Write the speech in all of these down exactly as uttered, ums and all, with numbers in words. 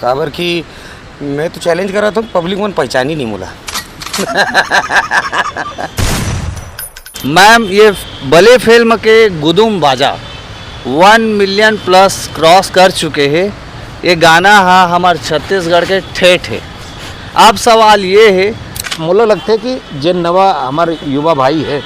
काबर कि मैं तो चैलेंज कर रहा था, पब्लिक मन पहचानी नहीं मोला। मैम, ये बली फिल्म के गुदुम बाजा वन मिलियन प्लस क्रॉस कर चुके हे। ये गाना हा हमर छत्तीसगढ़ के ठेठ हे। अब सवाल ये हे, मोला लगथे कि जेन नवा हमर युवा भाई हे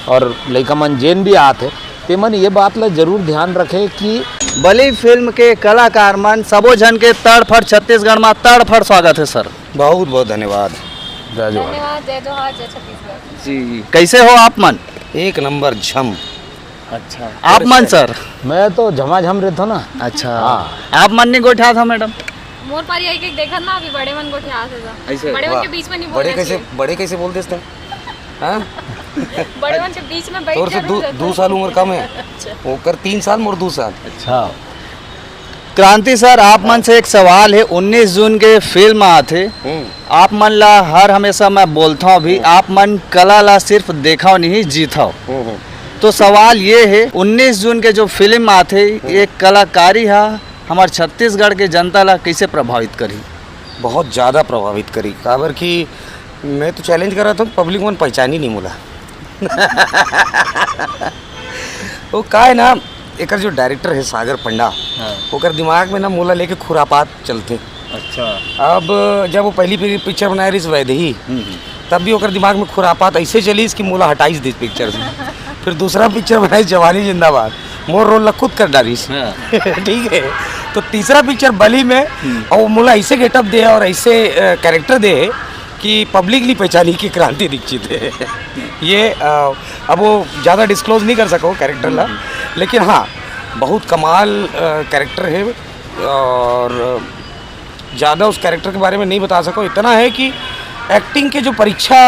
और लइका मन जेन भी आत हे, तेमन ये बात ला जरूर ध्यान रखे कि बली फिल्म के कलाकार मन सबो झन के तड़फड़ छत्तीसगढ़ मा तड़फड़ स्वागत हे सर। बहुत बहुत धन्यवाद। जय जोहार। धन्यवाद। जय जोहार, जय छत्तीसगढ़। जी, कैसे हो आप मन? एक नंबर झम। अच्छा, आप मन सर? मैं तो झमाझम रहता ना। अच्छा। हाँ। आप मन नहीं गोठियात हो मैडम? मोर पारी एक एक देखत ना, अभी बड़े मन गोठियात हे तो। ऐसे? बड़े मन वाह। के बीच में नहीं बड़े बोलना कैसे चाहिए। बड़े कैसे बोल देते हैं? हाँ? बड़े मन के बीच में बैठ तोर से जरूर दू रहता दू है। साल उम्र कम है। अच्छा। ओकर तीन साल, मोर दू साल। हाँ। क्रांति सर, आप मन से एक सवाल है, उन्नीस जून के फिल्म आत हे, हम्म। आप मन ला हर हमेशा मैं बोलता हूँ भी, हम्म। आप मन कला ला सिर्फ देखव नहीं, जीतव। हम्म, हम्म। तो सवाल ये है, उन्नीस जून के जो फिल्म आत हे, हम्म। ये कलाकारी हा हमार छत्तीसगढ़ के जनता ला कैसे प्रभावित करी? बहुत ज़्यादा प्रभावित करी, काबर कि मैं तो चैलेंज कर रहा था, पब्लिक मन पहचानी नहीं मोला। वो का है ना, एकर जो डायरेक्टर है सागर पंडा, हाँ। ओकर दिमाग में ना मोला लेके खुरापात चलते। अच्छा। अब जब वो पहली पि-, पिक्चर बनाए रहिस वैदेही, हम्म, हम्म। तब भी ओकर दिमाग में खुरापात ऐसे चलिस कि मोला हटाइस दिस पिक्चर से। फिर दूसरा पिक्चर बनाइस जवानी जिंदाबाद, मोर रोल ला खुद कर डारिस। हाँ। ठीक है, तो तीसरा पिक्चर बली में, हम्म। और वो मोला ऐसे गेटअप दे और ऐसे, अ, कैरेक्टर दे कि पब्लिक नहीं पहचानी कि क्रांति दीक्षित है। ये, अ, अब वो ज़्यादा डिस्क्लोज नहीं कर सको कैरेक्टर ला, हम्म। लेकिन हाँ, बहुत कमाल, अ, कैरेक्टर है। और ज़्यादा उस कैरेक्टर के बारे में नहीं बता सको, इतना है कि एक्टिंग के जो परीक्षा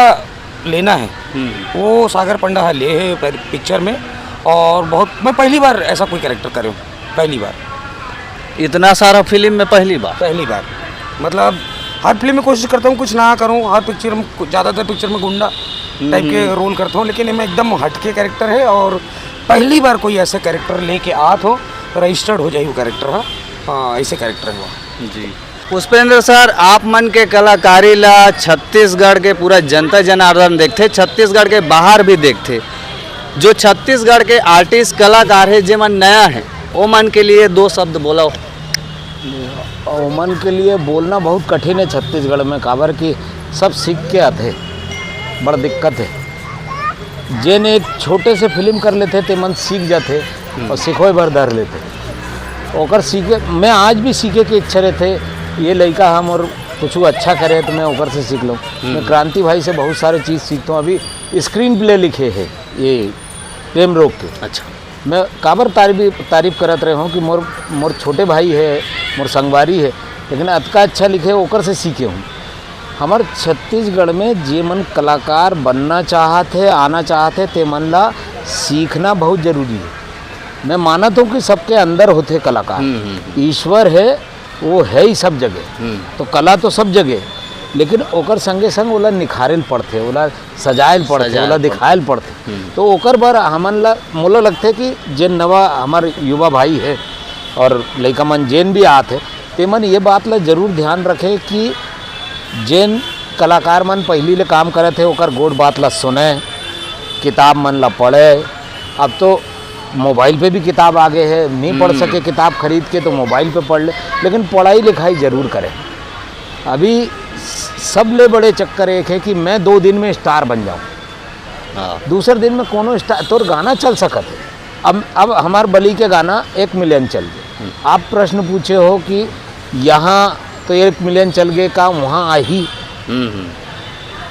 लेना है, हम्म। वो सागर पंडा है ले है पह-, पिक्चर में। और बहुत, मैं पहली बार ऐसा कोई कैरेक्टर करे हूँ, पहली बार। इतना सारा फिल्म में पहली बार? पहली बार। मतलब, हर फिल्म में कोशिश करता हूँ कुछ ना करूँ, हर पिक्चर में, ज़्यादातर पिक्चर में गुंडा हम्म, टाइप के हम्म। रोल करता हूँ, लेकिन ये मैं एकदम हटके कैरेक्टर है और पहली बार कोई ऐसे कैरेक्टर लेके आत हो, रजिस्टर्ड हो जाए वो कैरेक्टर। हाँ, हाँ, ऐसे कैरेक्टर है वो। जी। पुष्पेंद्र सर, आप मन के कलाकारी ला छत्तीसगढ़ के पूरा जनता जनार्दन देखथे, छत्तीसगढ़ के बाहर भी देखथे। जो छत्तीसगढ़ के आर्टिस्ट कलाकार है, जे मन नया है, ओ मन के लिए दो शब्द बोलो। ओमन के लिए बोलना बहुत कठिन है छत्तीसगढ़ में, काबर कि सब सीख के आथे, बड़ दिक्कत है। जेन एक छोटे से फिल्म कर लेथे, ते मन सीख जाथे हम्म। और सिखोय भर धर लेथे। ओकर सीखे, मैं आज भी सीखे के इच्छा रहथे, ये लइका हम और कुछ अच्छा करे तो मैं ओकर से सीख लूँ। हम्म। मैं क्रांति भाई से बहुत सारे चीज़ सीखता हूँ। अभी स्क्रीन प्ले लिखे है ये प्रेम रोग के। अच्छा। मैं काबर तारीफ, तारीफ करत रहे हूँ कि मोर, मोर छोटे भाई है, मोर संगवारी है, लेकिन अतका अच्छा लिखे, ओकर से सीखे हूँ। हमर छत्तीसगढ़ में जे मन कलाकार बनना चाहत है, आना चाहत है, ते मन ला सीखना बहुत जरूरी है। मैं मानत हूँ कि सबके अंदर होथे कलाकार। हम्म, हम्म, हम्म। ईश्वर है, वो है ही सब जगह। हम्म। तो कला तो सब जगह, लेकिन ओकर संगे संग ओला निखारे ल पड़थे, ओला सजाए ल पड़थे, सजाए ओला ल पड़थे। दिखाए ल पड़थे। हम्म। तो ओकर बर हमन ला, मोला लगथे कि जेन नवा हमर युवा भाई है और लइका मन जेन भी आत है, ते मन ये बात ला जरूर ध्यान रखे कि जेन कलाकार मन पहिली ले काम करत हे, ओकर गोठ बात ला सुने, किताब मन ला पढ़े। अब तो मोबाइल पे भी किताब आ गए है, नहीं पढ़ हम्म। सके किताब खरीद के तो मोबाइल पे पढ़ ले, लेकिन पढ़ाई लिखाई जरूर करे। अभी सबले बड़े चक्कर एक है कि मैं दो दिन में स्टार बन जाऊं। हाँ। दूसर दिन में कोनो स्टार, तोर गाना चल सकत है। अब, अब हमार बली के गाना एक मिलियन चल गए। हम्म। आप प्रश्न पूछे हो कि यहाँ तो एक मिलियन चल गए, का वहाँ आही? हम्म, हम्म।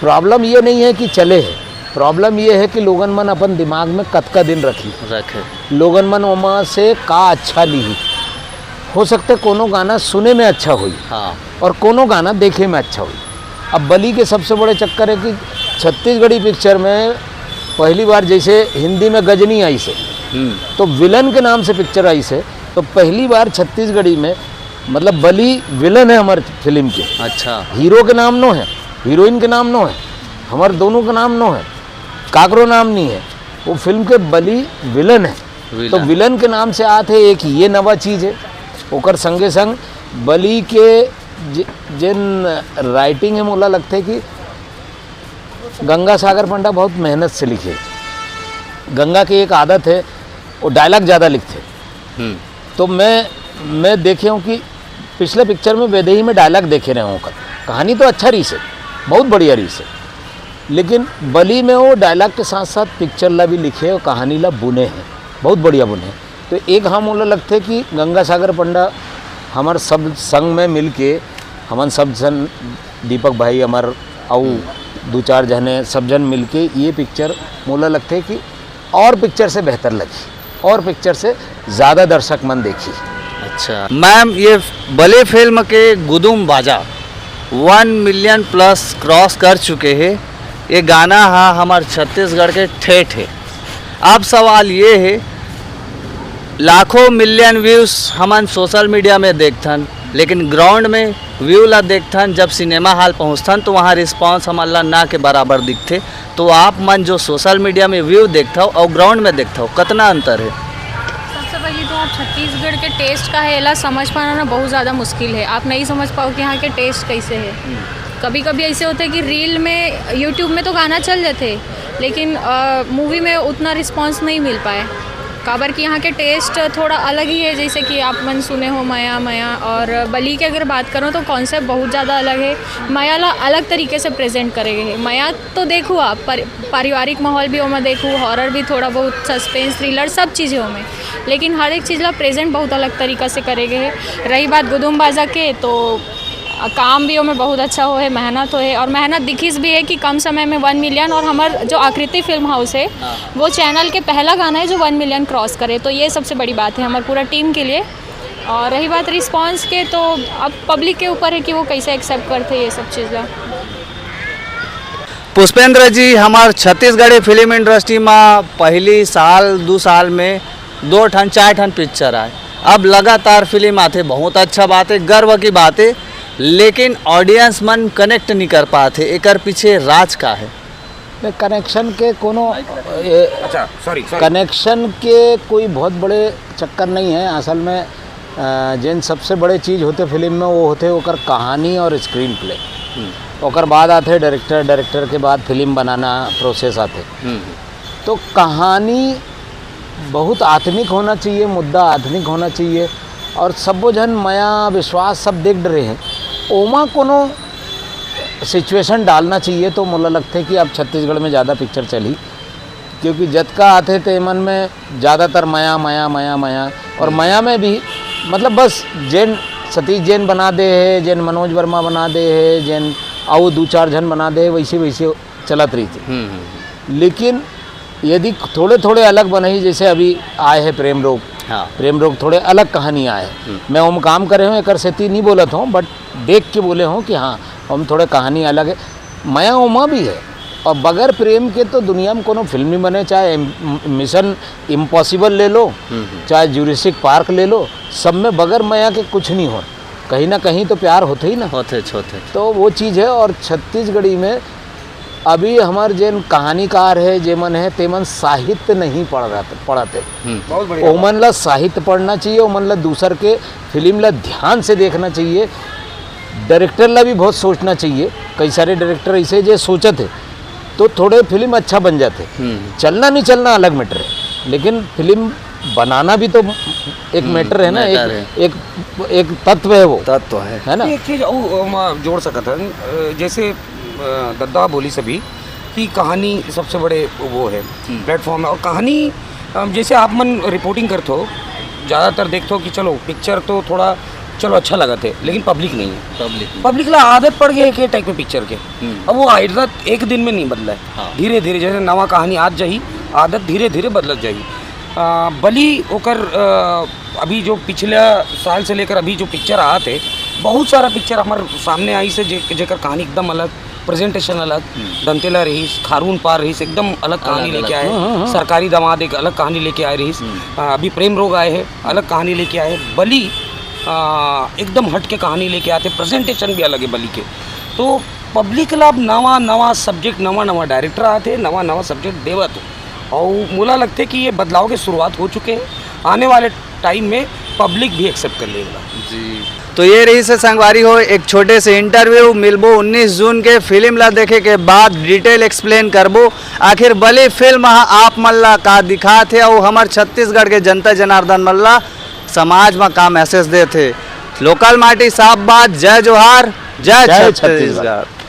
प्रॉब्लम ये नहीं है कि चले है, प्रॉब्लम ये है कि लोगन मन अपन दिमाग में कतका दिन रखी। रखे। लोगन मन ओमा से का अच्छा लीही। हो सकता है कोनो गाना सुने में अच्छा होई हाँ। और कोनो गाना देखे में अच्छा होई। अब बली के सबसे बड़े चक्कर है कि छत्तीसगढ़ी पिक्चर में पहली बार जैसे हिंदी में गजनी आई से, हम्म। तो विलन के नाम से पिक्चर आई से, तो पहली बार छत्तीसगढ़ी में, मतलब, बली विलन है हमारे फिल्म के। अच्छा। हीरो के नाम नो है, हीरोइन के नाम नो है, हमारे दोनों का नाम नो है, काकरो नाम नहीं है। वो फिल्म के बली विलन है। विलन। तो विलन के नाम से आत है, एक ये नवा चीज है। ओकर संगे संग बलि के ज-, जेन राइटिंग हे, मोला लगथे कि गंगा सागर पंडा बहुत मेहनत से लिखे। गंगा के एक आदत हे, वो डायलॉग ज़्यादा लिखथे। हम्म। तो मैं मैं देखे हूँ कि पिछले पिक्चर में वैदेही में डायलॉग देखे रहे हूँ ओकर। कहानी तो अच्छा रहिस हे, बहुत बढ़िया रहिस हे, लेकिन बलि में वो डायलॉग के साथ साथ पिक्चर ला भी लिखे और कहानी ला बुने हे, बहुत बढ़िया बुने हे। तो एक हाँ मोला लगथे कि गंगा सागर पंडा हमर सब संग में मिलके, हमन सब जन, दीपक भाई हमर अउ दू चार जने सब जन मिलके ये पिक्चर मोला लगथे कि और पिक्चर से बेहतर लगही, और पिक्चर से ज़्यादा दर्शक मन देखही। अच्छा मैम, ये बलि फिल्म के गुदुम बाजा वन मिलियन प्लस क्रॉस कर चुके हे। ये गाना हा हमर छत्तीसगढ़ के ठेठ हे। अब सवाल ये हे, लाखों मिलियन व्यूज हमन सोशल मीडिया में देखथन, लेकिन ग्राउंड में व्यू ला देखथन, जब सिनेमा हॉल पहुँचथन तो वहाँ रिस्पॉन्स हमन ला ना के बराबर दिखथे। तो आप मन जो सोशल मीडिया में व्यू देखथव और ग्राउंड में देखथव, कतना अंतर है? सबसे पहले तो आप छत्तीसगढ़ के टेस्ट का है, एला समझ पाना ना बहुत ज़्यादा मुश्किल है। आप नहीं समझ पाओ कि यहाँ के टेस्ट कैसे है। कभी कभी ऐसे होते हैं कि रील में, यूट्यूब में तो गाना चल जाते, लेकिन मूवी में उतना रिस्पॉन्स नहीं मिल पाए। काबर कि यहाँ के टेस्ट थोड़ा अलग ही है। जैसे कि आप मन सुने हो मया मया, और बलि के अगर बात करूँ तो कॉन्सेप्ट बहुत ज़्यादा अलग है। मया ला अलग तरीके से प्रेजेंट करे गए है। मया तो देखू आप, पर, पारिवारिक माहौल भी ओमा देखू, हॉरर भी, थोड़ा बहुत सस्पेंस, थ्रिलर, सब चीज़ें ओमे, लेकिन हर एक चीज़ ला प्रेजेंट बहुत अलग तरीका से करे गए है। रही बात गुदुम बाजा के, तो काम भी ओमे बहुत अच्छा होहे, मेहनत होहे, और मेहनत दिखिस भी है कि कम समय में वन मिलियन, और हमर जो आकृति फिल्म हाउस है, वो चैनल के पहला गाना है जो वन मिलियन क्रॉस करे, तो ये सबसे बड़ी बात है हमर पूरा टीम के लिए। और रही बात रिस्पॉन्स के, तो अब पब्लिक के ऊपर है कि वो कैसे एक्सेप्ट करते ये सब चीज़ ला। पुष्पेंद्र जी, हमर छत्तीसगढ़ी फिल्म इंडस्ट्री में पहली साल दो साल में दो ठन चार ठन पिक्चर आए, अब लगातार फिल्म आथे, बहुत अच्छा बात है, गर्व की बात है, लेकिन ऑडियंस मन कनेक्ट नहीं कर पाते, एकर पीछे राज का है? नहीं, कनेक्शन के कोनो, ए, अच्छा, सॉरी, सॉरी। कनेक्शन के कोई बहुत बड़े चक्कर नहीं है। असल में, अ, जेन सबसे बड़े चीज़ होते फिल्म में, वो होते ओकर कहानी और स्क्रीन प्ले। हम्म। ओकर बाद आते डायरेक्टर, डायरेक्टर के बाद फिल्म बनाना प्रोसेस आते। हम्म। तो कहानी बहुत आत्मिक होना चाहिए, मुद्दा आत्मिक होना चाहिए, और सबो झन मया विश्वास सब देख डरे हैं, ओमा कोनो सिचुएशन डालना चाहिए, तो मोला लगथे कि अब छत्तीसगढ़ में ज़्यादा पिक्चर चलही, क्योंकि जतका आथे ते मन में ज़्यादातर मया, मया, मया, मया, और मया में भी, मतलब, बस जेन सतीश जैन बना दे है, जेन मनोज वर्मा बना दे है, जेन अउ दू चार झन बना दे है, वैसे वैसे चलत रहिथे। हम्म, हम्म, हम्म। लेकिन यदि थोड़े थोड़े अलग बनही, जैसे अभी आए है प्रेम रोग, हाँ। प्रेम रोग थोड़े अलग कहानी आए है। हम्म। मैं ओम काम करे हूँ, एकर सेती नहीं बोलत हूँ, बट देख के बोले हूँ कि हाँ, हम थोड़े कहानी अलग है। मया ओमा भी है। और बगैर प्रेम के तो दुनिया में कोनो फिल्म नहीं बने, चाहे इम-, मिशन इम्पॉसिबल ले लो, हम्म, हम्म। चाहे जुरासिक पार्क ले लो, सब में बगैर मया के कुछ नहीं हो। कहीं ना कहीं तो प्यार होते ही ना। होते, होते। तो वो चीज़ है। और छत्तीसगढ़ी में अभी हमार जेन कहानीकार है, जेमन है, तेमन साहित्य नहीं पढ़ रहा, पढ़ते। हम्म। बहुत बढ़िया। ओमन ला साहित्य पढ़ना चाहिए, ओमन ला दूसर के फिल्म ला ध्यान से देखना चाहिए। डायरेक्टर ला भी बहुत सोचना चाहिए। कई सारे डायरेक्टर ऐसे जे सोचत है, तो थोड़े फिल्म अच्छा बन जाते। हम्म। चलना नहीं चलना अलग मैटर है, लेकिन फिल्म बनाना भी तो एक हम्म, मैटर है ना, मैटर एक, है। एक, एक तत्व है वो। तत्व है। है ना? एक चीज़ और, अ, मैं जोड़ सकत हन, अ, जैसे, अ, दद्दा बोली सभी कि कहानी सबसे बड़े वो है, हम्म। प्लेटफॉर्म है, और कहानी, अ, जैसे आप मन रिपोर्टिंग करते हो, ज़्यादातर देखते हो कि चलो पिक्चर तो थोड़ा, चलो, अच्छा लगत है, लेकिन पब्लिक नहीं है। पब्लिक नहीं। पब्लिक ला आदत पड़ गई है के टाइप के पिक्चर के। हम्म। अब वो आदत एक दिन में नहीं बदला है। हाँ। धीरे धीरे, जैसे नवा कहानी आज जाही, आदत धीरे धीरे बदलत जाही। आ, बलि ओकर, आ, अभी जो पिछला साल से लेकर अभी जो पिक्चर आत है, बहुत सारा पिक्चर हमारे सामने आई से जे-, जेकर कहानी एकदम अलग, प्रेजेंटेशन अलग, हम्म। दंतेला रहीस, खारून पार रहीस, एकदम अलग कहानी अलग, लेके अलग। आए। हाँ, हाँ, हाँ। सरकारी दामाद एक अलग कहानी लेके आए रहीस। हम्म। आ, अभी प्रेम रोग आए है, अलग कहानी लेके आए। बलि, आ, एकदम हट के कहानी लेके आते, प्रेजेंटेशन भी अलग है बलि के। तो पब्लिक ला अब नवा नवा सब्जेक्ट, नवा नवा डायरेक्टर आते, नवा नवा सब्जेक्ट देवत हो। और मोला लगते कि ये बदलाव के शुरुआत हो चुके हैं। आने वाले टाइम में पब्लिक भी एक्सेप्ट कर लेगा। जी। तो ये रहिस हे संगवारी हो एक छोटे से इंटरव्यू। मिलबो उन्नीस जून के, फिल्म ला देखे के बाद डिटेल एक्सप्लेन करबो आखिर बलि फिल्म ह आप मन ला का दिखात हे अउ हमर छत्तीसगढ़ के जनता जनार्दन मन ला समाज म का मैसेज देत हे। लोकल माटी साफ बात, जय जोहार, जय जय छत्तीसगढ़। छत्तीसगढ़।